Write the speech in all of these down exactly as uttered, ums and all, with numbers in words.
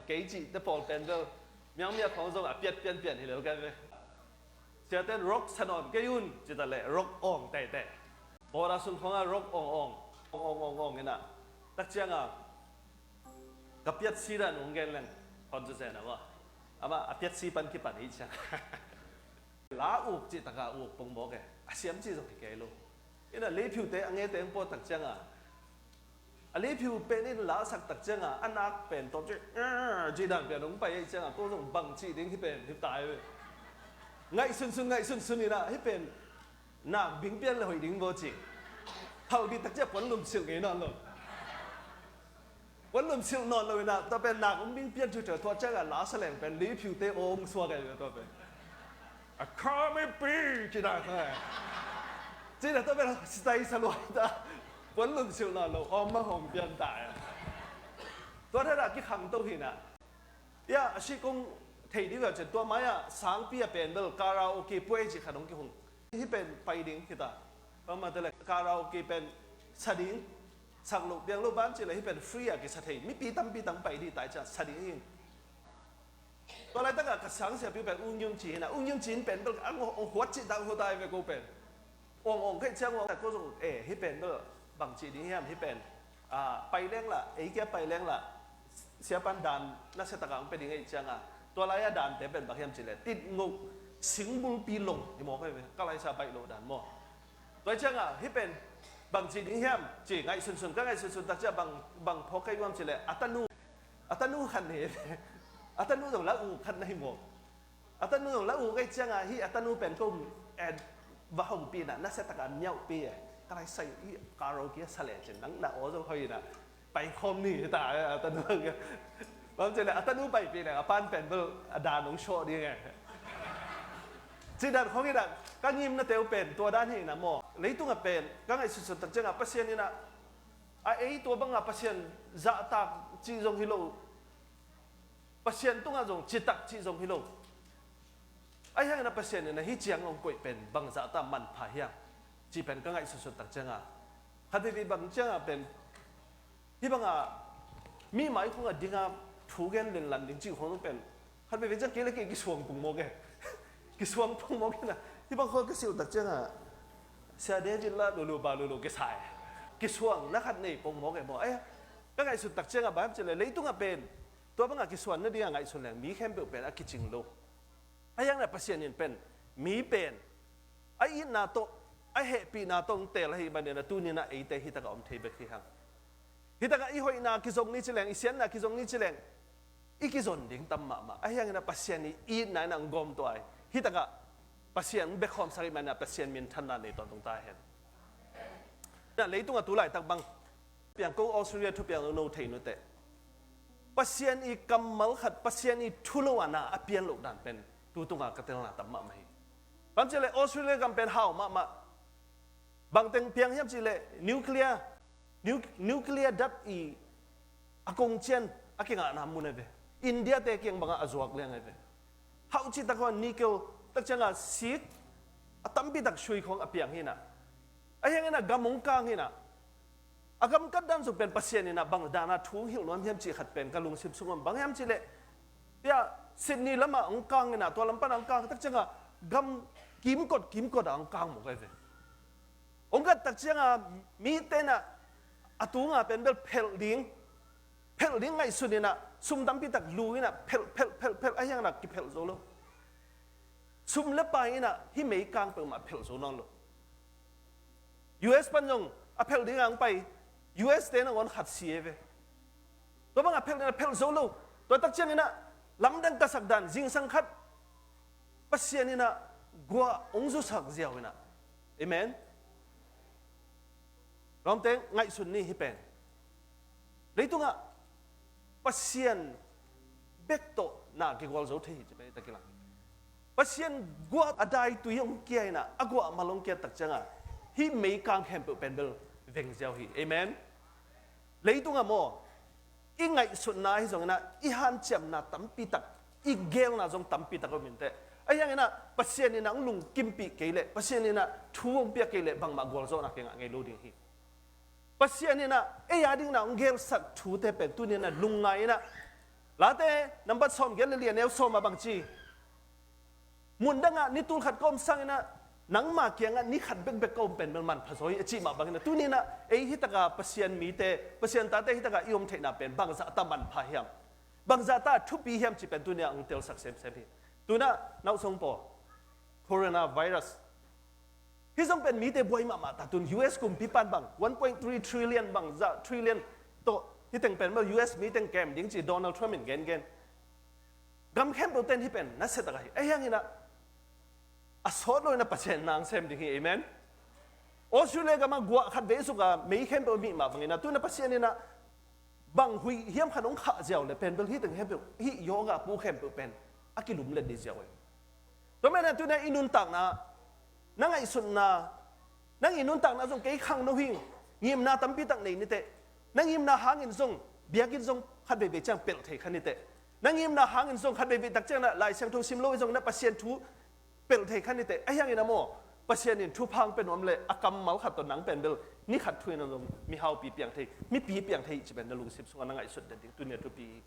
Kei cih te pawl pen bel miangmia khawng zong a piat pianpian hi lo kai ve. Siaten rock sa nawn kei un cih ta leh rock awng teitei. Bawra sung khawngah rock awng awng awng awng awng inah tak ciangah ka piatsi dan ung gen leng hon zazen a maw. Amah a piatsi pan kipan hi ciang la uk cih taka uk pong mawk e. A siam cih zong hi kei lo. Inah leiphiute a ngete ang pawt tak ciangah a leiphiu pen in la sak tak ciangah a nak pen tawp cih cih dan pian ung pai hi ciangah ko zong bang cih ding hi pen hi tai ve. Ngaihsunsun ngaihsunsun inah hi pen nak bing pian le hoih ding baw cih. Hau dih tak ciah puan lum silh ngei nawn lo. Puan lum silh nawn lo inah tua pen nak ung bing pian thutheu tua ciangah la sa leng pen leiphiute awng suak ai ve tua pen. A kha mi pi cih dan kha ai. Cih dan tua pen sitai sa luai ta. Puan lum silh nawn lo awng ma hong pian ta ai. Tua thada kikhang to hinah. Ya, a si kong thei dih ve cin tua mai-ah sangpi a pen bel karaoke puai cih kha dong kihong. Hi pen pai ding kita. Pamate le karaoke pen sa ding. Sak lo piang lo ban cih le hi pen free a kisa thei. Mipi tampi tang pai dih tai ciah sa ding hi. Tua laitakah ka sangsiapi pen Ung Yun Ci hinah Ung Yun Ci in pen bel ang huat cih tang huat ai ve ko pen. Ong ong kei ciang ong ko zong e hi pen bel bang cih ding hiam hi pen. Pai leng lah ei kia pai leng lah siapan dan nasia takah ang pe ding ei ciangah tua lai-a dante pen bang hiam cih leh titngoh singbulpi long hi maw ka laisa baih loh dan maw. Tua ciangah hi pen bang cih ding hiam cih ngaihsunsun ka ngaihsunsun tak ciah bang phawk ka i uam cih leh a tanu a tanu khat nei a tanu zong la u khat na hi maw. A tanu zong la u kei ciangah hi a tanu pen ko va hongpih inah nasia takah niauhpih e. Ka lai sai i karaoke a sa le cin nang na aw zong hoih inah pai khawm ni hi ta a tanu. Bang cih leh a tanu paipih leh a pan pen bel a dan hong sawh ding e. Cih dan khawng inah ka ngimna teu pen tua dan hi inah maw. Leitungah pen ka ngaihsutsut tak ciangah Pasian inah a ei tua bangah Pasian zahtak cih zong hi lo. Pasian tungah zong citak cih zong hi lo. Ahi hangin a Pasian in a hi ciang hong koih pen bangzah ta manpha hiam cih pen ka ngaihsutsut tak ciangah khat veve bang ciangah pen hi bangah mi mai khungah dinga thu gen lenlan ding cih khong pen khat veve ciang kei le kei kisuang pung mawk e. Kisuang pung mawk inah hi bang khawng ka silh tak ciangah Sia David lah lulu ba lulu kisai kisuang na khat nei pung mawk e maw. Ai ka ngaihsut tak ciangah bang cih le leitungah pen tua bangah kisuan nadingah ngaihsun leng mi khempeuh pen a kicing lo. Ahi hangin a Pasian in pen mi pen a itna tawh a hehpihna tawh hong teel ahih manin a tuninah eite hitakah om thei bek hi hang. Hitakah i hoihna kizong ni ci leng i siatna kizong ni ci leng i kizon ding tam mahmah. Ahi hangin a Pasian i itna inah hong gawm tua ai. Hitakah Pasian hong bekhawmsak ahih manin a Pasian minthanna nei tawntung ta hen. Inah leitungah tu laitak bang piang ko Australia thupiang no thei nuteh. Pasian i kammal khat Pasian i thu lo a na a pian loh dan pen tu tunga ka telna tam mahmah hi. Bang cih leh Australia gam pen hau mahmah. Bangteng piang hiam cih leh nuclear nuclear dat i a kongcian a kingahna mun a ve. India te kiang bangah a zuak liang a ve. Hauh cih tak khawng nickel tak ciangah sik a tampi tak sui khawng a piang hinah. Ahi hangin a gam hong kang hinah. A gam kat dan zong pen Pasian inah bang dana thu hong hilh nuam hiam cih khat pen ka lungsim sungah bang hiam cih leh tia Sydney lamah hong kang inah tua lam pan hong kang tak ciangah gam kimkot kimkot ah hong kang mawk a ve. Hong gat tak ciangah mite inah a tunga pen bel phelh ding phelh ding ngaihsun inah sum tampi tak lu inah phelh phelh phelh phelh ahi hangin a kiphelh zo lo. Sum le pai inah hih meikang peuhmah phelh zo nawn lo. U S pan zong a phelh dingah hong pai U S te nangawn khat si e ve. Tua bangah phelh inah phelh zo lo. Tua tak ciang inah lamdang ka sak dan zingsang khat Pasian inah guah hong zusak ziau inah. Amen. Lawmte ngaihsun ni hi pen. Leitungah Pasian bek tawh na kigual zo thei hi ci pen i ta kilang. Pasian guah a daitui hong kia inah a guah mal hong kia tak ciangah hih meikang khempeuh pen bel veng ziau hi. Amen. Leitungah maw i ngaihsutna ahi zong inah i hanciamna tampi tak i geelna zong tampi tak om inteh. Ahi hang inah Pasian inah hong lungkimpih kei leh Pasian inah thu hong piak kei leh bangmah gualzawhna kei ngah ngei lo ding hi. Pasian inah ei a dingin ah hong geelsak thute pen tuni inah lungngai inah Late nambat sawmgiat le li, a neu sawm ah bang ci? Mun dangah ni tulkhat ka om sanginah nangma kiangah ni khat bekbek ka om pen bel manpha zaw hi, a cih mah banginah tuninah ei hitaka Pasian mite, Pasian tate hitaka i om theihna pen bangzahta manpha hiam, bangzahta thupi hiam cih pen tuninah hong telsak semsem hi. Tunah nauhsong paw, coronavirus hih zong pen mite buai mahmah ta. Tun U S kumpi pan bang one point three trillion, bangzah trillion tawh hih teng pen bel U S mi teng kem ding ci Donald Trump in gengen. Gam khempeuh ten hih pen nasia tak ahi. Ahi hanginah a sawt lo inah Pasian nang sem ding hi. Amen. Australia gamah guah khat vei suk a mei khempeuh a mih mah banginah tunah Pasian inah bang huih hiam khat hong khah ziau le pen bel hih teng khempeuh, hih yoga pu khempeuh pen a kilumlet dih ziau hi. Tua manin ah tunah i nuntakna, na ngaihsutna, nang i nuntakna zong kei khangno hi. Ngimna tampi tak nei niteh. Na ngimna hangin zong biakinn zong khat veivei ciang pelh thei kha niteh. Na ngimna hangin zong khat veivei tak ciang na Lai Siangtho sim lo i zong na Pasian thu pelh thei kha niteh. Ahi hangin ah maw, Pasian in thupha hong pia nuam le a kammal khat tawh nang pen bel ni khat thu in ah zong mihaupi piang thei, mipi piang thei cih pen na lungsim sungah na ngaihsut den ding tuni a thupi hi.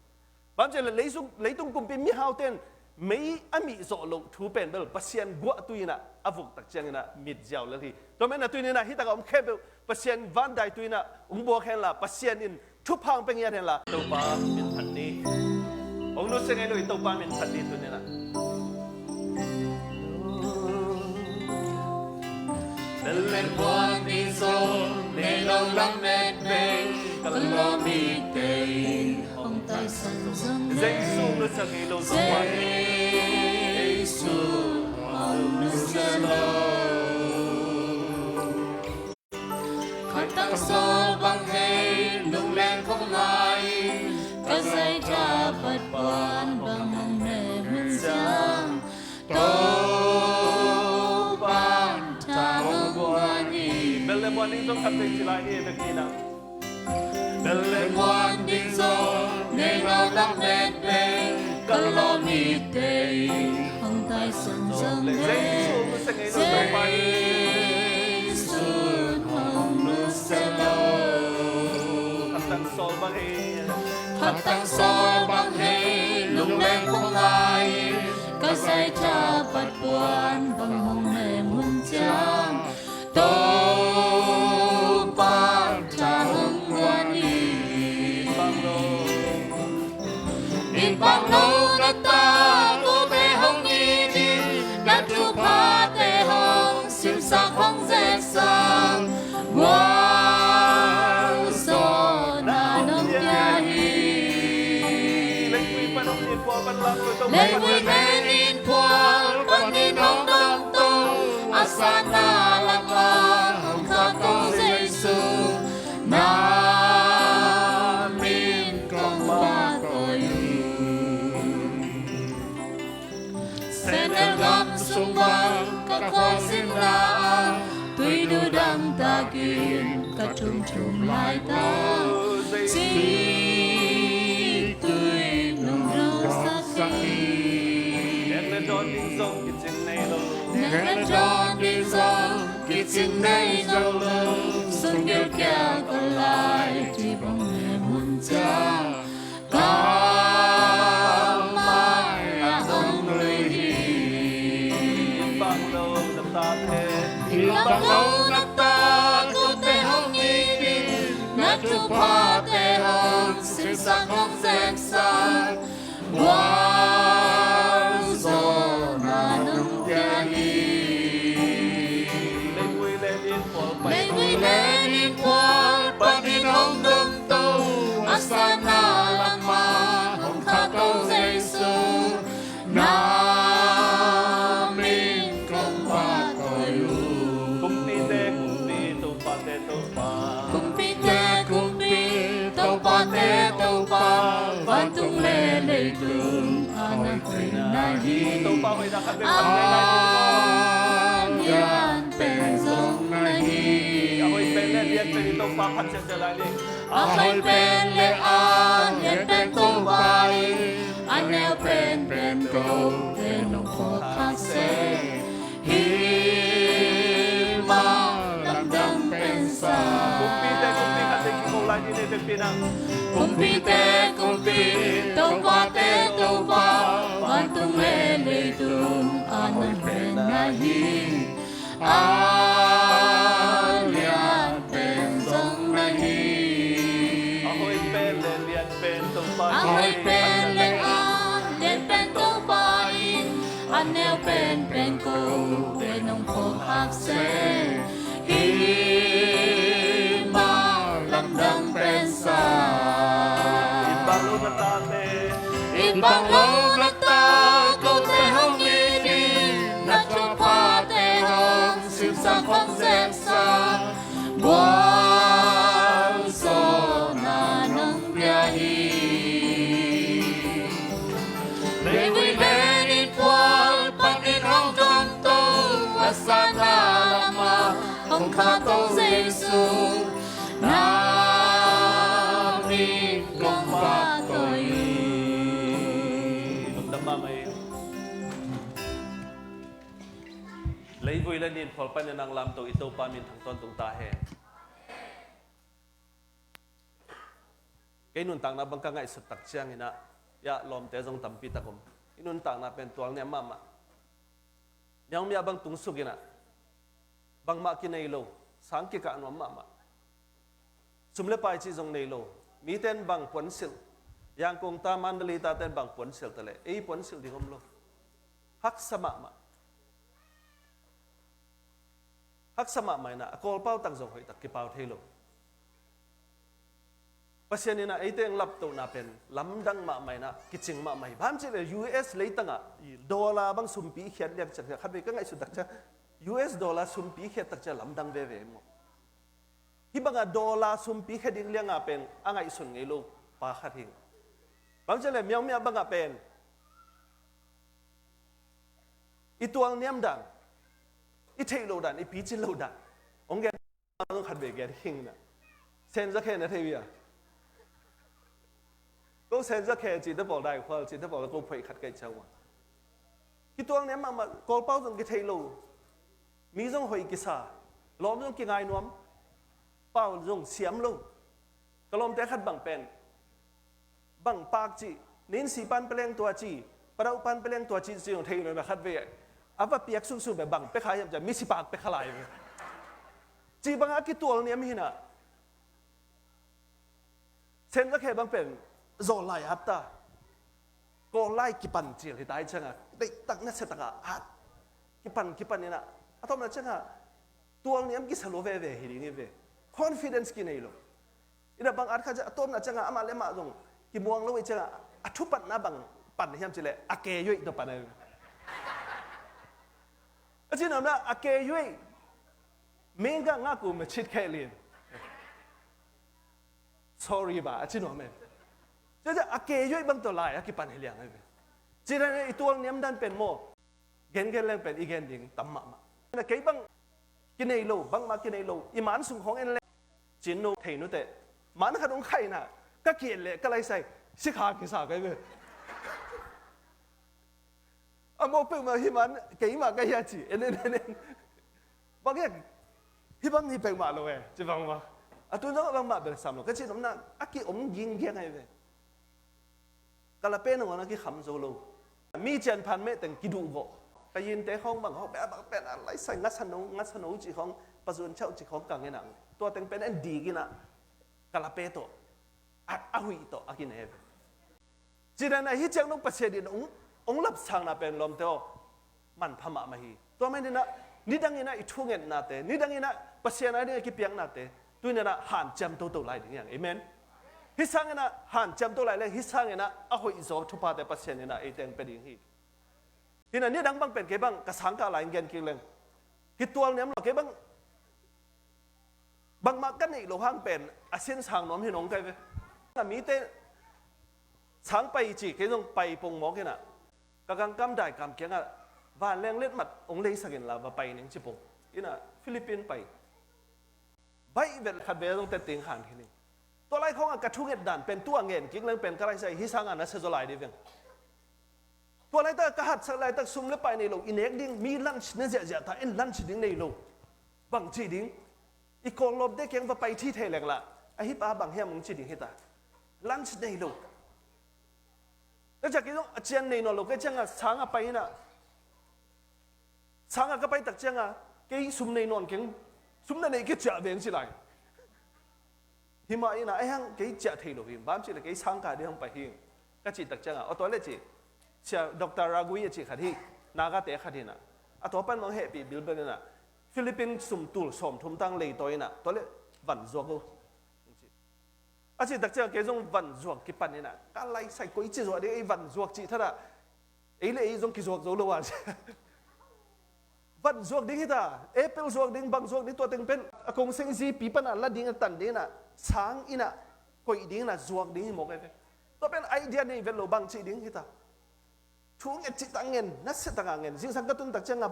Bang ci le leisung, leitung kumpi mihaute in mei a mih zawh loh thu pen bel Pasian guah tui inah a vuk tak cianginah mit ziau lel hi. Tua manin ah tuninah hitakah om khempeuh Pasian vandai tui inah hong buak henla, Pasian in thupha hong pia ngiat henla. Topa min phat ni. Hong nusia ngei lo i Topa min phat ni tuninah. Bel le buan ding zong nei lo lamet bek ka lawm i tei. Hong taisan zong Jesu nusia ngei lo zong buan. Jesu hong nusia lo. Khatang sawl bang hei lungleng khong lai, ka zaitha pat puan bang hong ne hun ciang, Topa'n tha hong guan hi. Bel le buan ding zong khat vei ci lai hi, vekpi na. Bel le buan ding zong nei lo lamet bek ka lawm i tei. Hong taisan zong Jesu nusia ngei lo Topa hi. Jesu hong nusia lo. Khatang sawl bang hei. Khatang sawl bang hei lungleng khong lai, ka zaitha pat puan bang hong ne hun ciang, Topa'n tha hong guan hi. Inn pang lo na ta kote hong it in, na thuphate hong simsak hong zeksak, gualzawhna nong pia hi. Leivui pen inn phual panin hong dongto, a sanna lamah hong khak ko Jesu, na min kong phat ko hi. Sehnel gam sung bang ka khualzinna ah, tuinu dangtakin ka thumthum laitak, ciktui nong nusak hi. Nek le dawn ding zong kicing nei lo. Nek le dawn ding zong kicing nei zo lo. Sum gilkial ka lai, ci bang ne hun ciang, ka mai-ah hong lui hi. Inn pang lo na tate, inn pang lo na ta kote hong it in, na thuphate hong simsak hong zeksak, gualzawhna nong pia hi. Leivui le inn phual, leivui le inn phual panin hong dongto, a sanna lamah hong khak ko Jesu, na min kong phat ko hi. Kumpite kumpi, topate Topa. Kumpite kumpi, topate Topa, vantung le leitung a hoihna hi. Topa hoihna khat vei pan nai lai ding. A lian pen zong na hi. A hoih pen le lian pen i Topa phat ciatciat lai ding. A hoih pen le a lian pen Topa hi. A neu pen pen Topa nong phawk khak seh. Hih mah lamdang pen sa. Kumpite kumpi khat vei kiko lai ding, nei vekpi na. Kumpite kumpi, topate hi. A lian pen zong na hi. A hoih pen le lian pen Topa a hoih pen le a lian pen Topa in a neu pen pen ko pen hong phuak hak se. Hi mah lamdang pen sa. I bang lo na tate, i bang lo na ta, kote hong it in, na thuphate hong simsak hong zeksa, gualzawhna nong pia hi. Leivui le nin phual panin hong tonto, a satna lamah hong khato Jesu, na min kong pahtawi hi. Lungdam mahmah hi. Leivui le nin phual panin hong lamto i Topa min thang tawntung ta hen. Kei nuntakna bang ka ngaihsut tak ciangin ah, ya, lawmte zong tampi tak om. I nuntakna pen tualniam mahmah. Miangmia bang tungsukin ah, bangmah kinei lo, sang kikah nuam mahmah. Sum le pai cih zong nei lo. Miten bang puansilh, Yangkong ta, Mandalay ta ten bang puansilh ta leh ei puansilh ding om lo. Haksa mahmah. Haksa mahmah in ah, a kawlpau tak zong hoih tak kipau thei lo. Pasian in ah eite hong laptohna pen lamdang mahmah in ah, kicing mahmah hi. Bang hang hiam cih leh U S leitangah dollar bang sumpi i khiat liang ciang, khatvei ka ngaihsut tak ciang, U S dollar sumpi i khiat tak ciang lamdang veve maw. Hih bangah dollar sumpi khia ding liangah pen a ngaihsun ngei lo pa khat hi. Bang hang hiam cih leh miangmia bangah pen i tualniam dan, i theih loh dan, i picin loh dan, hong gen, hong khat ve gen hing na. Sen za khe na thei uh hia? Ko sen za khe cihte pawl, daikhual cihte pawl ko phoih khat ka hih ciang uh a, kitualniam mahmah, kawlpau zong kitheih lo, mi zong hoih kisa, lawm zong kingai nuam, pau zong siam lo. Ka lawmte khat bang pen, bang pak cih, ninsi pan peleng tua ci, padauh pan peleng tua ci, ci zong thei lo na khat ve. A va piak sungsuh ve, bang pia kha hiam cih leh misi pak pia kha lai ve. Ci bangah a kitualniam hi na. Sen za khe bang pen zawl lai at ta. Kawl lai kipan cil hi ta hi ciangah, deihtak nasia takah at. Kipan, kipan in ah, a tawpna ciangah tualniam kisa lua veve hi ding hi ve. Confidence kinei lo. In ah bang at kha ciang, a tawpna ciangah amah le amah zong kimuang lo hi ciangah, a thupatna bang pan hiam cih leh a ke yoih tawh pan a hi ve. A ci nuam na, a ke yoih. Mengkah ngak uh machit khe lin. Sorry ba, a ci nuam e. Ciah ciah a ke yoih bang tawh lai a kipan hi liang a hi ve. Ci dan i tualniam dan pen maw, gengen leng pen i gen ding tam mahmah. Na kei bang kinei lo, bangmah kinei lo, i man sung khawng en leng cin no thei nuteh, man khat hong khaihna, ka ki-et leh ka laisai sikha kisa ka hi ve. A mawk peuhmah hi man, keimah ka hi a ci, en en en en. Bang hiam, hih bang hi peuhmah lo e, ci bangmah. A tun zong a bangmah bel sam lo ka cih nopna, a ki-om ginggiang ahi ve. Ka la pen nangawn a kikham zo lo. Mi cian phan meh teng kiduh vawh. Ka yinte khawng bang hawh beh a bang pen a laisai ngasa no, ngasa no cih khawng, pazun chauh cih khawng kang in a, tua teng pen en dik in a, ka la pe tawh, a, a huih tawh a kine ve. Ci dan a hi ciang dong Pasian in hong, hong lapsakna pen lawmte aw, manpha mahmah hi. Tua manin ah, nidang in ah i thungetnate, nidang in ah Pasian a ding a kipiaknate, tuni in ah hanciam toto lai ding hi hang. Amen. Hih sangin ah hanciam to lai leng, hih sangin ah a hoihzaw thuphate Pasian in ah eite hong pia ding hi. Hi na, nidang bang pen kei bang ka sangkah lai in gen kik leng, kitual niam lo, kei bang bangmah ka neih loh hang pen a sinsang nuam hi nong kai ve. A mite sang pai ci, kei zong pai pongmawk in ah, ka gangkam daikam kiangah vanleng letmat hong leisak inla va pai ning ci pong. In ah Philippines pai. Baih vet khat ve zong tette in khan khin ing. Tua lai khawngah ka thunget dan pen tu-a ngen kik leng pen ka laisai hih sangah na sia zaw lai ding veng. Tua laitak ka hatsak laitak sum le pai nei lo, i nek ding, mi lunch na ziahziah ta in lunch ding nei lo. Bang ci ding? I kawl lawmte kiang va pai thi thei leng lah, ahi pa bang hiam hong ci ding hi ta. Lunch nei lo. Na ciah kei zong a cian nei nawn lo, kei ciangah sang a pai in ah, Sanga ka pai tak cianga kei sum nei nawn keng, sum na neih kei ciah veng ci lai. Himah ina a hiang kei ciah thei lo hi, bang cih le kei sangkah ding hong pai hi ka cih tak cianga, aw tua le ci, Sia Doctor Ragui a cih khat hi, Nagate khat hi ina, a tua pan mang hehpih bilbel ina, Philippine sum tul sawm thum tang leitawi ina, tua le van zuak o. A cih tak cianga kei zong van zuak kipan ina, ka laisai koi ci zuak ding, ei van zuak cih thada, ei le ei zong kizuak zo lo a. Van zuak ding hita, apple zuak ding, bang zuak ding, tua teng pen a kong seng zipi pana la ding a tan ding ina, sang ina, koih ding ina, zuak ding hi mawk ai ve. Tua pen idea nei vet lo bang cih ding hita. Thu nget cih tak ngen, nasia taka ngen, zingsang ka tun tak cianga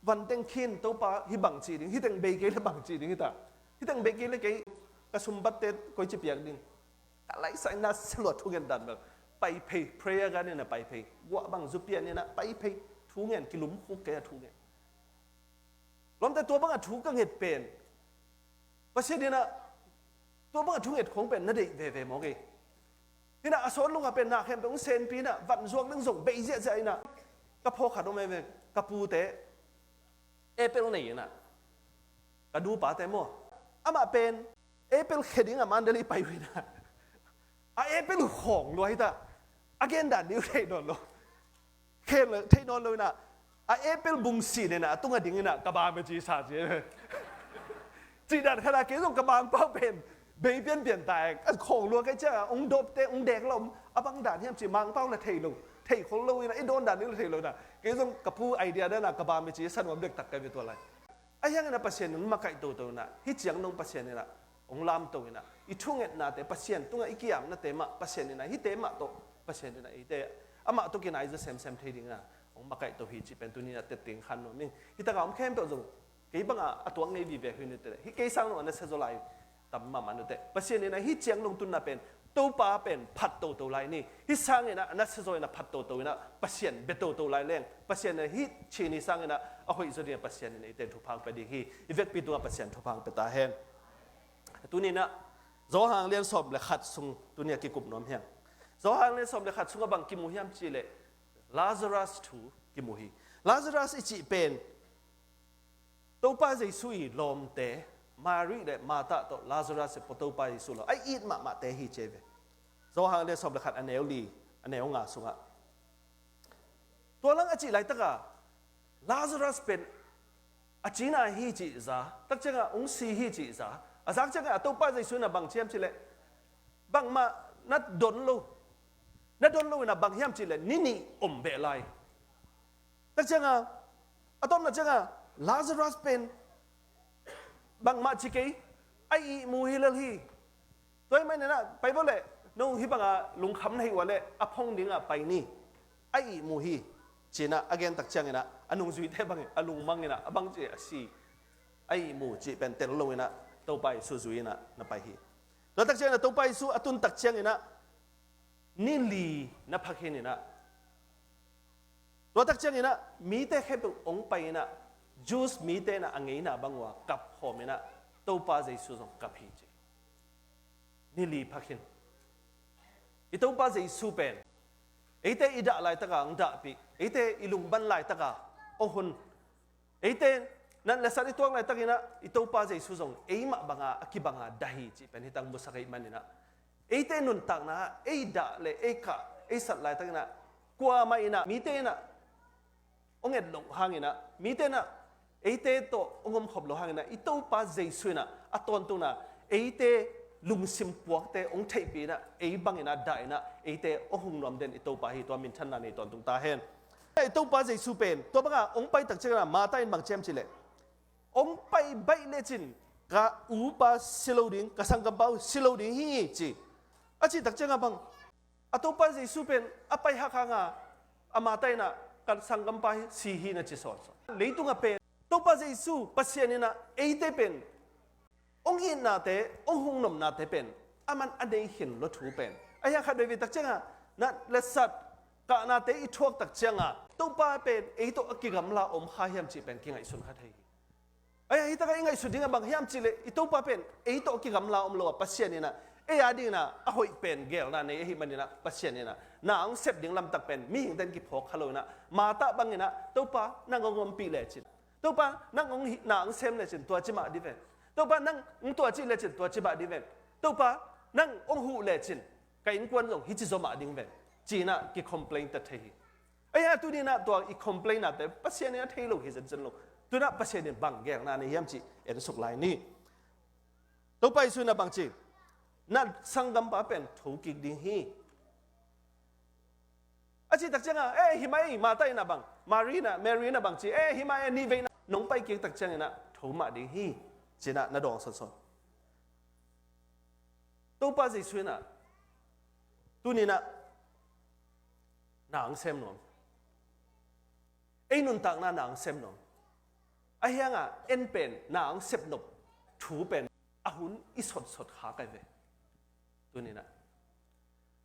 van teng khin, Topa hi bang cih ding, hi teng bei kei le bang cih ding hita. Hi teng bei kei le kei ka sumbatte koi ci piak ding. Ka laisai na selua thu ngen dan bel pai phei, prayer garden a pai phei, guah bang zu pian ina pai phei, thu ngen, kilum khuk kei a thu ngen. Lawmte, tua banga thu ka nget pen, Pasian ina tua banga thu nget khong pen na deih veve mawk hi. Hina a sawt lunga pen na khempeuh hong senpi ina van zuak ding zong bei ziahziah ina, ka phawk khat om ai ve, ka pute apple nei ina, ka nupate maw, amah pen apple khe ding a Mandalay pai uh ina, a apple uh khawng lua hita, a gen dan ding uh theih nawn lo, khen lo, theih nawn lo ina, a apple bung sin ina a tunga ding ina ka bam a ci sa ci. Cih dan khana kei zong ka bam pau pen bei pianpian ta e, a khawng lua kei cianga hong dawpte hong dek lo, a bang dan hiam ci Mangpau la thei lo, thei khol lo ina, i dawn dan ding la thei lo ina, kei zong ka pu idea dana ka bam a ci sa nuam dektak kei ve tua lai. A hiangin a Pasian in makaih toto ina, hi ciang nong Pasian ina hong lamto ina, i thungetnate Pasian tunga i kiamnate mah Pasian ina, hite mah tawh Pasian ina eite amah tawh kinai zaw semsem thei ding ina hong makaih to hi cih pen tuni ina tetting khan nuam ing. Hi taka om khempeuh zong kei banga a tuak ngei vive hi nute, hi kei sang lo a nasia zaw lai tam mahmah nute. Pasian ina hi ciang nong tunna pen Topa pen phat toto lai ni. Hi sangin a nasia zaw in a phat toto in a Pasian bia toto lai leng, Pasian in a hi chin hi sangin a a hoih zaw ding a Pasian in eite thupha hong pia ding hi. I vekpi tungah Pasian thupha hong pia ta hen. Tuni in a Johan lian sawm le khat sung tuni a kikup nuam hiam? Johan lian sawm le khat sungah bang kimu hiam cihleh Lazarus thu kimu hi. Lazarus i cih pen Topa Jesu i lawmte, Mari le Martha tawh Lazarus i pua Topa Jesu lo a it mahmahte hi ci ve. Johan lian sawm le khat a neu li, a neu nga sungah. Tua lang a cih laitaka Lazarus pen a cina hi cih za, tak cianga hong si hi cih za, a zak cianga a Topa Jesu in a bang ci hiam cihleh, bangmah na don lo, na don lo in a bang hiam cihleh ni nih om beh lai. Tak cianga, a tawpna cianga Lazarus pen bangmah ci kei, a ihmu hi lel hi. Tua ahih manin a pai vo leh, no hih banga lungkham na hih uh a leh a phong dingah pai ni, a ihmu hi. Ci in a a gen tak ciangin a a nungzuite bangin a lungmang in a a bang ci a si, a ihmu cih pen tel lo in a Topa Jesu zui in a na pai hi. Tua tak ciangin a Topa Jesu a tun tak ciangin a ni li na pha khin in a, tua tak ciangin a mite khempeuh hong pai in a, Jews mite in a a ngeina bang uh a kap khawm in a Topa Jesu zong kap hi ci. Ni li pha khin. I Topa Jesu pen eite i dah laitaka hong dahpih, eite i lungban laitaka hong hun, eite nat le sat i tuak laitakin a i Topa Jesu zong eimah banga a kibanga dah hi cih pen hi tang musak ahih manin a, eite nuntakna ah ei dah le ei kah ei sat laitakin a, kuamah in a mite in a hong et loh hangin a, mite in a eite tawh hong omkhop loh hangin a, i Topa Jesu in a a tawntung in a eite lungsim puakte hong theihpih in a, ei bangin a dah in a eite hong hong nuam den i Topa hi. Tua minthanna nei tawntung ta hen. I Topa Jesu pen tua banga hong pai tak ciangin a Martha in bang ci hiam cihleh, hong pai baih lecin ka upa si lo ding, ka sanggampa uh si lo ding hi ci. A cih tak ciangin a bang, a Topa Jesu pen a pai hak hanga a Martha in a ka sanggampa hi, si hi na ci sawnsawn. Leitungah pen Topa Jesu Pasian in a eite pen hong itnate, hong hong nopnate pen aman a nei khin lo thu pen, a hiang khat veivei tak cianga nat le sat kahnate i thuak tak cianga Topa pen ei tawh a kigamla om kha hiam cih pen kingaihsun kha thei hi. Ahi, hi takah i ngaihsut dingah bang hiam cihleh i Topa pen ei tawh a kigamla om lo a, Pasian in a ei a dingin a a hoih pen gelna nei ahih manin a Pasian in a Na hong sep ding lamtak pen mihingte in kiphawk kha lo inah, Martha bang inah, Topa, nang hong ompih lecin, Topa, nang hong hi, na hong sem lecin tua ci mah ding ve. Topa, nang hong tua cih lecin tua ci mah ding ve. Topa, nang hong huh lecin ka innkuan zong hih ci zaw mah ding ve, ci inah ki-complain ta thei hi. Ahi hang tuni inah tua i complain nate Pasian in a thei lo hi zenzen lo. Tu inah Pasian in bang geelna nei hiam cih en suk lai ni. Topa Jesu inah bang ci, na sanggampa pen tho kik ding hi. A cih tak ciangah, eh, hi mah ei, Martha inah bang, Mary inah, Mary inah bang ci, eh, hi mah ei, nih vei inah nong pai kik tak ciang inah tho mah ding hi, ci inah na dawng sawnsawn. Topa Jesu inah tuni inah na hong sem nuam. Ei nuntakna na hong sem nuam. Ahi hangah en pen na hong sep nop thu pen a hun i sotsot kha kai ve. Tuni inah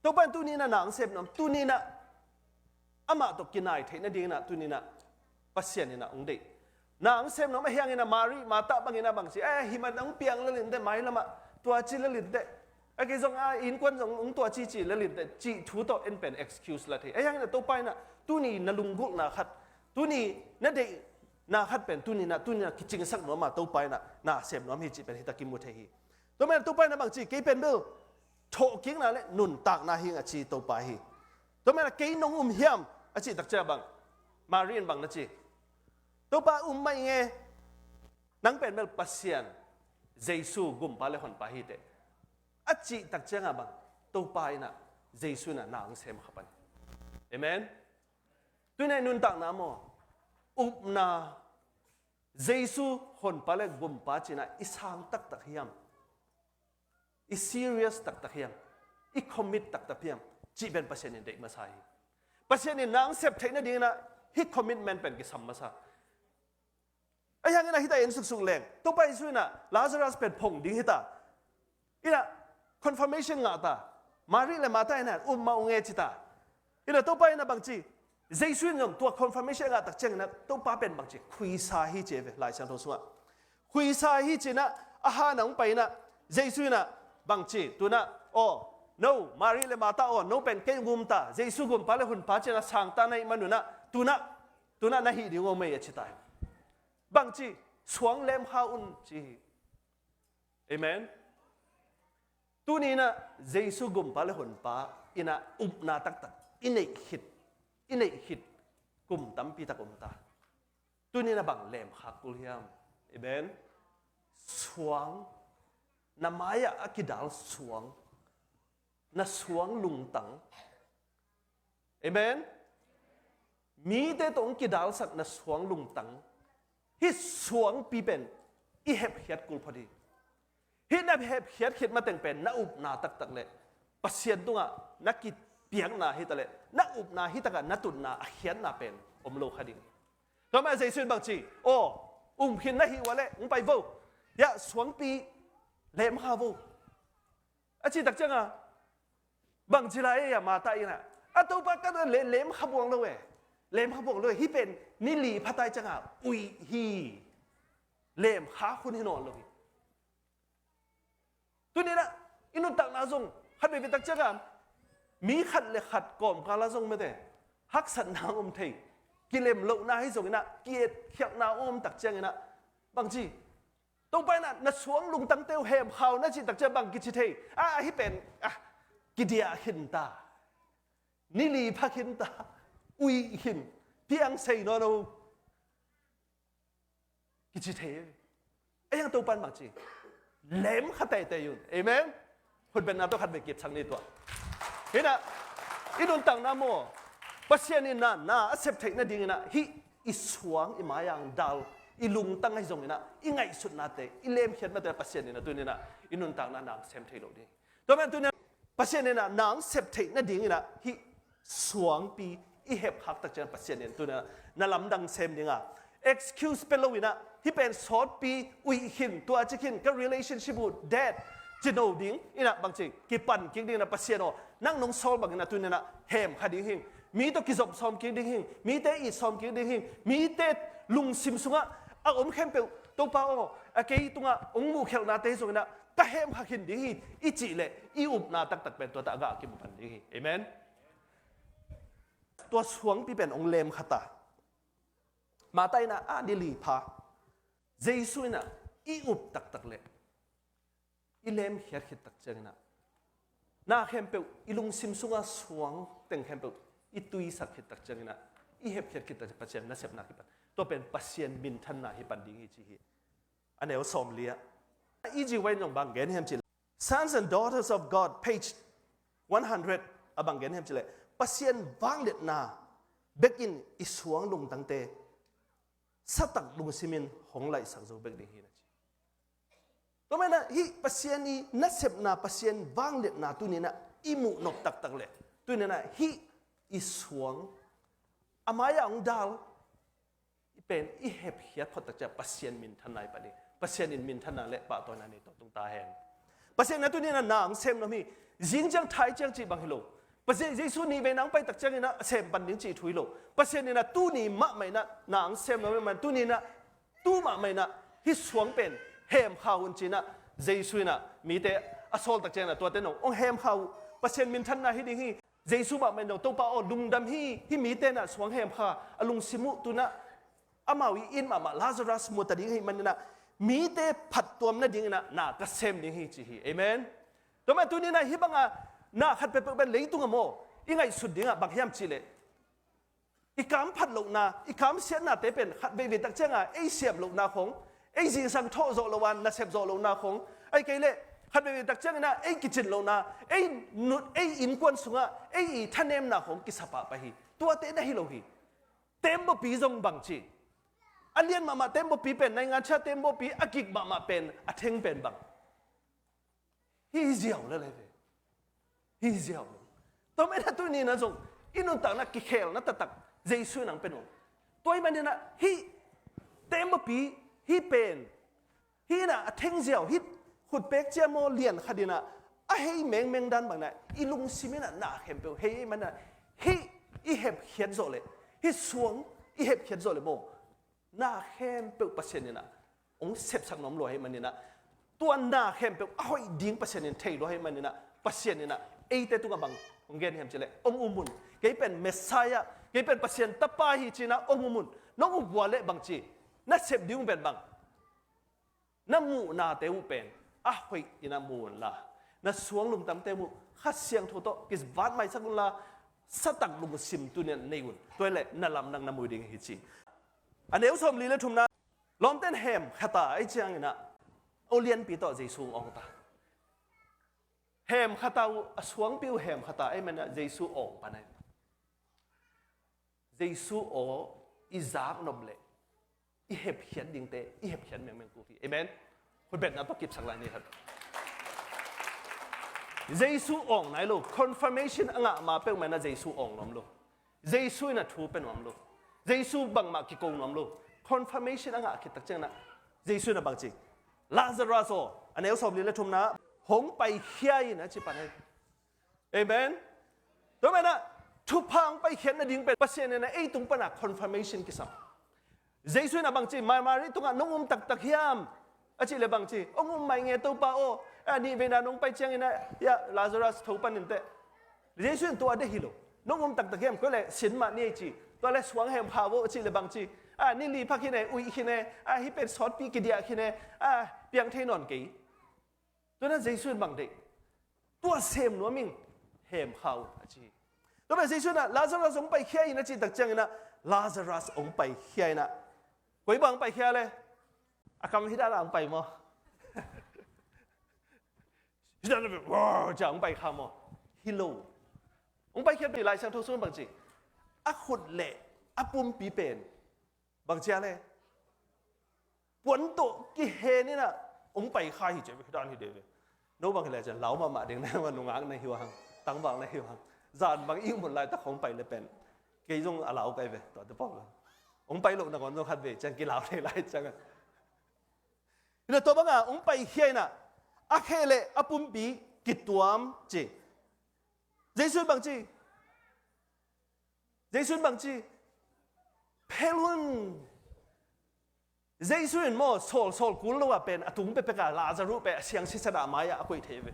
Topa in tuni inah na hong sem nuam. Tuni inah amah tawh kinai theih nading inah tuni inah Pasian inah hong deih. Na hong sem nuam ahi hang inah Mary, Martha bang inah bang ci, eh, hi mah nang piang lel inteh, mailamah tua ci lel inteh, a kei zong a innkuan zong hong tua ci ci lel inteh, cih thu tawh en pen excuse la thei. Ahi hang inah Topa inah tuni na lunggulhna khat, tuni na deihna khat pen tuni inah, tuni inah kicingsak nuam a, Topa inah na sem nuam hi cih pen hi tak kimu thei hi. Tua manin Topa inah bang ci, kei pen bel thawhkikna le nuntakna hi ing a ci Topa hi. Tua manin kei nong um hiam a cih tak ciang bang, Mary in bang na ci, Topa, um mah ing e, nang pen bel Pasian, Jesu gumpa le honpa hi teh, a cih tak ciangah bang, Topa inah, Jesu inah na hong sem kha pan. Amen. Tuni inah i nuntakna maw, upna, Jesu honpa le gumpa ci inah i sang taktak hiam? I serious taktak hiam? I commit taktak hiam? Cih pen Pasian in deih masa hi. Pasian in na hong sep theih nading inah hih commitment pen kisam masa. Ahi hang inah hih tak en suksuk leng, Topa Jesu inah Lazarus pen phong ding hi ta. Inah confirmation ngah ta. Mary le Martha inah um mah ung e ci ta. Inah Topa inah bang ci, Jesu in zong tua confirmation a ngah tak ciang inah Topa pen bang ci, khuisa hi ci e ve, Lai Siangtho sungah. Khuisa hi ci inah a han ah hong pai inah Jesu inah bang ci, tu inah, aw, no, Mary le Martha aw, no pen kei hong um ta, Jesu gumpa le honpa ci inah sang ta na hih man un ah, tu inah, tu inah na hih ding om ei a ci ta hi. Bang ci, suang lem kha un ci hi. Amen. Tuni inah Jesu gumpa le honpa inah upna taktak i neih khit, i neih khit kum tampi tak om ta. Tuni inah bang lemkhak kul hiam? Amen. Suang, na mai-ah a kidal suang, na suang lungtang. Amen. Mite tawh hong kidalsak na suang lungtang, hih suangpi pen i hepkhiat kul phot hi. Hih na hepkhiat khit mateng pen na upna taktak le Pasian tungah na kipiakna hi ta le, na upna hi takah na tutna a khiatna pen om lo kha ding. Tua mah Jesu in bang ci, aw, um khin na hih uh a leh hong pai vo. Hiah suangpi lem kha vo. A cih tak ciangah bang ci lai ei a, Martha inah, a Topa, ka le, lem kha buang lo e. Lem kha buang lo e. Hih pen ni li pha tai ciangah uih hi. Lem kha hun hi nawn lo hi. Tuni inah i nuntakna zong khat veivei tak ciangah mi khat le khat kawmkal ah zong mete haksatna om thei. Kilem lohna hi zong inah, ki-etkhialhna om tak ciang inah bang ci, Topa inah na suang lungtangte uh hem kha un a cih tak ciang bang kici thei? Ah, hih pen, ah, kidiah khin ta. Ni li pha khin ta. Uih khin. Piang sei nawn lo. Kici thei. Ahi hang Topa in bang ci, lem kha teitei un. Amen. Khutbetna tawh khat vei kipsak ni tua. Hi inah i nuntakna maw, Pasian in na, na a sep theih nading inah hih i suang, i mai-ah hong dal, i lungtang ahi zong inah, i ngaihsutnate, i lemkhiatnate Pasian inah tuni inah i nuntakna na hong sem thei lo ding. Tua manin tuni inah Pasian inah na hong sep theih nading inah hih suangpi i hepkhak tak ciang Pasian in tuni inah na lamdang sem ding a, excuse pia lo inah, hih pen sawtpi, uih khin, tua ci khin, ka relationship uh dead, ci no ding inah bang ci, kipan kik ding inah Pasian aw, nang nong sawl bang inah tuni inah hem kha ding hing. Mi tawh kizop sawm kik ding hing. Mite it sawm kik ding hing. Mite lungsim sungah a om khempeuh, Topa aw, a kei tungah hong muhkhialhnate hi zong inah ka hem kha khin ding hi, i cih leh i upna taktak pen tua tak a gah kimu pan ding hi. Amen. Tua suangpi pen hong lem khat a, Mata in ah a ni li pha. Jesu in ah i up taktak leh i lemkhiat khit tak ciangin ah, na khempeuh i lungsim sunga suang teng khempeuh i tuisak khit tak ciangin ah, i hepkhiat khit tak ciang Pasian nasepna kipan. Tua pen Pasian minthanna hi pan ding hi ci hi. A neu sawmli ah, E G White in zong bang gen hiam cih leh, Sons and Daughters of God, page one hundred, a bang gen hiam cih leh, Pasian vangliatna bekin i suang lungtangte satak lungsimin hong laihsak zo bek ding hi na ci. Tua manin ah hih Pasian i nasepna, Pasian vangliatna tuni in ah i muh nop taktak leh, tuni in ah hih i suang a mai-ah hong dal i pen i hepkhiat phot tak ciang Pasian minthanna i pan hi. Pasian in minthanna leh pahtawina nei tawh tung ta hen. Pasian in ah tuni in ah na hong sem nuam hi. Zing ciang thai ciang cih bang hi lo. Pasian Jesu nih veina hong pai tak ciangin ah sem pan ding cih thu hi lo. Pasian in ah tuni mahmah in ah na hong sem nuam hi man, tuni in ah tu mahmah in ah hih suang pen hemkha un ci in ah Jesu in ah mite a sawl tak ciangin ah tuate nong hong hemkha uh. Pasian minthanna hi ding hi. Jesu mahmah in zong, Topa aw, lungdam hi, hih mite in ah suang hemkha, a lungsim uh tu in ah amau i it mahmah Lazarus mu ta ding ahih manin ah mite phattuam nadingin ah na ka sem ding hi ci hi. Amen. Tua manin tuni in ah hih banga na khat peuhpeuh pen leitungah maw i ngaihsut dingah bang hiam cih leh, i kam phat lohna, i kam siatnate pen khat veivei tak cianga ei siam lohna khong, ei zingsang thawh zawh loh a nasep zawh lohna khong, ahih kei leh khat veivei tak ciangin ah ei kicin lohna, ei nut, ei innkuan sungah ei i thanemna khong kisa pahpah hi. Tuate na hi lo hi. Teembaw pi zong bang ci, a lian mahmah teembaw pi pen, naingansia teembaw pi a kik mahmah pen, a theng pen bang hi ziau lel hi ve. Hi ziau lel. Tua manin ah tuni in ah zong i nuntakna kikhelna taktak Jesu in hong pia nuam. Tua ahih manin ah hih teembaw pi, hih pen, hih in ah a theng ziau, hih khutpek cia maw lian khat in ah a hei mengmeng dan bang in ah i lungsim in ah na khempeuh hei ahih manin ah hih i hepkhiat zawh leh, hih suang i hepkhiat zawh leh maw, na khempeuh Pasian in ah hong sepsak nuam lua ahih manin ah, tua na khempeuh a hoih ding Pasian in thei lua ahih manin ah, Pasian in ah eite tungah bang hong gen hiam cih leh, hong um un. Kei pen Messiah, kei pen Pasian Tapa hi ci in ah hong um un. Nong up uh leh bang ci, na sep ding uh pen bang, na muhnate uh pen a hoih in ah mu unla, na suang lungtangte uh Kha Siangtho tawh kivat maisak unla, satak lungsim tuni in ah nei un. Tua hi leh na lamdang na mu ding hi ci. A neu sawmli le thumna, lawmte in hemkha ta ahih ciangin ah, a aw lianpi tawh Jesu hong awng ta. Hemkha ta uh, a suangpi uh hemkha ta ahih manin ah Jesu awng pan ahi. Jesu aw i zak nop leh i hepkhiat dingte i hepkhiat mengmeng kul hi. Amen. Khutbetna tawh kipsak lai ni khat. Jesu awng nai lo, confirmation a ngah ma peuhmah in ah Jesu awng nuam lo. Jesu in ah thu pia nuam lo. Jesu bangmah kiko nuam lo. Confirmation a ngah khit tak ciangin ah Jesu in ah bang ci, Lazarus aw, a neu sawmli le thumna, hong paikhia in a ci pan hi. Amen. Tua manin ah thupha hong paikhiat nading pen Pasian in ah ei tung pan ah confirmation kisam. Jesu in ah bang ci, Mar-, Mari tungah nong um taktak hiam a cih leh bang ci, hong um mai ing e Topa aw, a nih veina nong pai ciangin ah, ya, Lazarus tho pan in teh. Jesu in tua deih hi lo. Nong um taktak hiam, koi leh sin mah ni ei ci. Tua leh suang hemkha vo a cih leh bang ci, a ni li pha khin e, uih khin e, a hih pen sawtpi kidiah khin e, a piang thei nawn kei. Tua in ah Jesu in bang deih, tua sem nuam ing, hemkha un a ci. Tua pen Jesu in ah Lazarus hong paikhia in a cih tak ciangin ah Lazarus hong paikhia in ah, koi bang hong paikhia leh, a kam hi dan a hong pai maw? Hi dan a, wow, ci a hong paikha maw? Hi lo. Hong paikhiat pen Lai Siangtho sung bang ci, a khut leh a pumpi pen bang ci a leh, puan tawh kihen in ah hong paikha hi ci ve, hi dan hi de ve. No bang hi leh cian lau mahmah ding na hi uh a, nungak na hi uh hang, tangval na hi uh hang. Zan bang i ihmun laitak hong pai leh pen, kei zong a lau kai ve, tuate pawl. Hong pai loh nangawn zong khat vei ciang kilau thei lai ciang a. Hi leh tua banga hong paikhia in ah, a khe leh a pumpi kituam ci. Jesu in bang ci, Jesu in bang ci, phel un. Jesu in maw, sawl, sawl kul lo a pen, a tung pekpek a Lazarus pen a siang sisan a mai-ah a koih thei ve.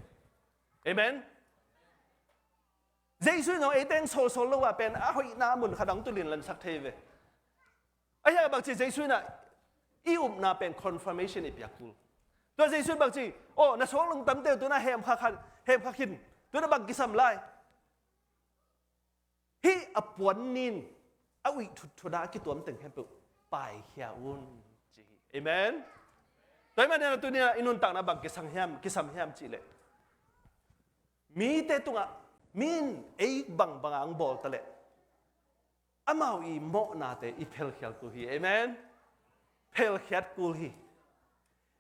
Amen. Jesu in zong eite hong sawlsawl lo a pen a hoihna mun khat ah hong tun in lansak thei ve. Ahi a bangci Jesu in ah i upna pen confirmation i piak kul. Tua Jesu in bangci, aw, na suang lungtangte uh tu-in ah hemkhia khin, hemkhia khin, tu-in ah bang kisam lai? Hih a puan ni-in a uih thutthut a a kituam teng khempeuh paikhia un, ci hi. Amen. Tua ahih manin ah tuni-in ah i nuntakna bang kisam hiam, kisam hiam cih leh, mite tungah mi in ei bangbang a hong bawl ta leh amau i mawhnate i phelkhiat kul hi. Amen. Phelkhiat kul hi.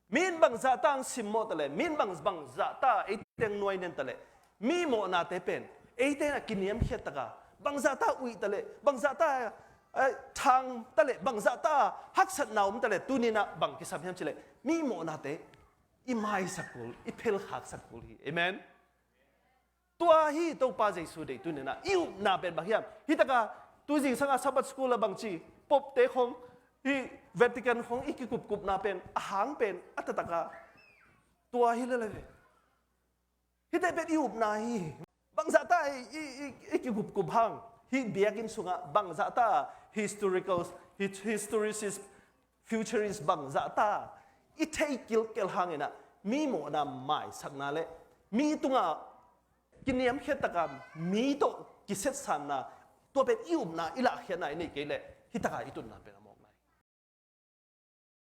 Mi in bangzahta hong simmawh ta leh, mi in bang, bangzahta eite hong nuainen ta leh, mi mawhnate pen eite in ah kiniamkhiat tak a, bangzahta uih ta leh, bangzahta, eh, thang ta leh, bangzahta haksatna om ta leh, tuni-in ah bang kisam hiam cih leh mi mawhnate i maisak kul, i phelkhaksak kul hi. Amen. Tua hi Topa Jesu deih tuni-in ah i upna pen bang hiam? Hi tak a tuzing sang a Sabbath school ah bangci, Pope-te khong, hih Vatican khong i kikupkupna pen, a hang pen a taktak a, tua hi lel ve. Hihte pen i upna hi. Bangzahta i, i, i, i kikupkup hang, hih biakinn sungah bangzahta historical, his-, historicist, futurist bangzahta i thei kilkel hangin ah mi mawhna maisakna leh mi tungah kiniamkhiat tak a mi tawh kisetsanna, tua pen i upna, i lahkhiatna i neih kei leh hih tak a i tunna pen